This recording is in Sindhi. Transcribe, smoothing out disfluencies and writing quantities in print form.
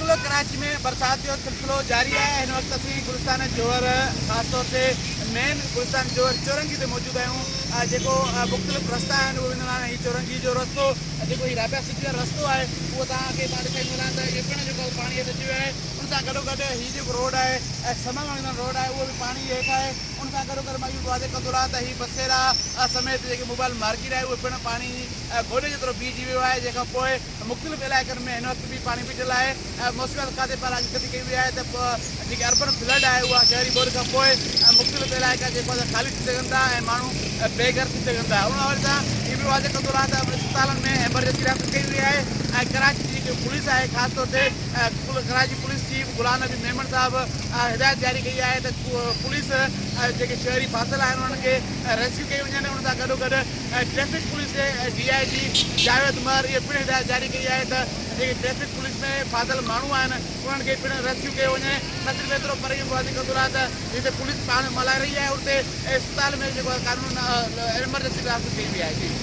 بلڪل ڪراچي ۾ برسات جو سلسلو جاري آهي هن وقت اسين گلستان جوهر خاص طور تي مين گلستان جوهر چورنگي تي موجود آهيون جيڪو مختلف رستا آهن اهي ويندڙ آهن هي چورنگي جو رستو جيڪو هي رابعه سٽي وارو رستو آهي اهو توهان کي مان ڏسائيندو هلان ته اهو پڻ جيڪو پاڻي هيٺ اچي ويو آهي ان سان گڏو گڏ هي جيڪو روڊ آهي سمن ويندڙ روڊ آهي اهو به پاڻي هيٺ آهي ان سان گڏو گڏ مان اهو به واضح ڪندو هلان ته هي بسيرا سميت جيڪي موبائل مارڪيٽ آهي اهو پڻ پاڻي گوڏي جيترو بيهجي ويو آهي جنهن کان پوء مختلف علائقن ۾ هن وقت به پاڻي بيٺل آهي ۽ موسميات کاتي پاران اڳڪٿي ڪئي وئي آهي ته جيڪي اربن فلڊ آهي اها شهري ٻوڏ کان پوء مختلف علائقا جيڪو آهي خالي ٿي سگهن ٿا ۽ ماڻهو بي گهر ٿي سگهن ٿا ان حوالي سان اهو به واضح ڪندو رهان ته اسپتالن ۾ ايمرجنسي نافذ ڪئي وئي آهي ۽ ڪراچي جي جيڪي پوليس آهي خاص طور تي ڪراچي پوليس چيف غلام نبي ميمڻ صاحب هدايت جاري ڪئي آهي ته پوليس جيڪي شهري ڦاٿل آهن انهن کي ريسڪيو ڪئي وڃن ان سان گڏو گڏ ٽريفڪ پوليس جي ڊي I جي جاويد مهر اهو پڻ هدايت جاري ڪئي آهي ته جيڪي ٽريفڪ پوليس ۾ ڦاٿل ماڻهو آهن انهن کي پڻ ريسڪيو ڪيو وڃي نه صرف ايترو پر اهو به واضح ڪندو رهان ته جتي پوليس پاڻ ملهائي رهي آهي اتي اسپتال ۾ جيڪو آهي قانون ايمرجنسي نافذ ڪئي وئي آهي جي.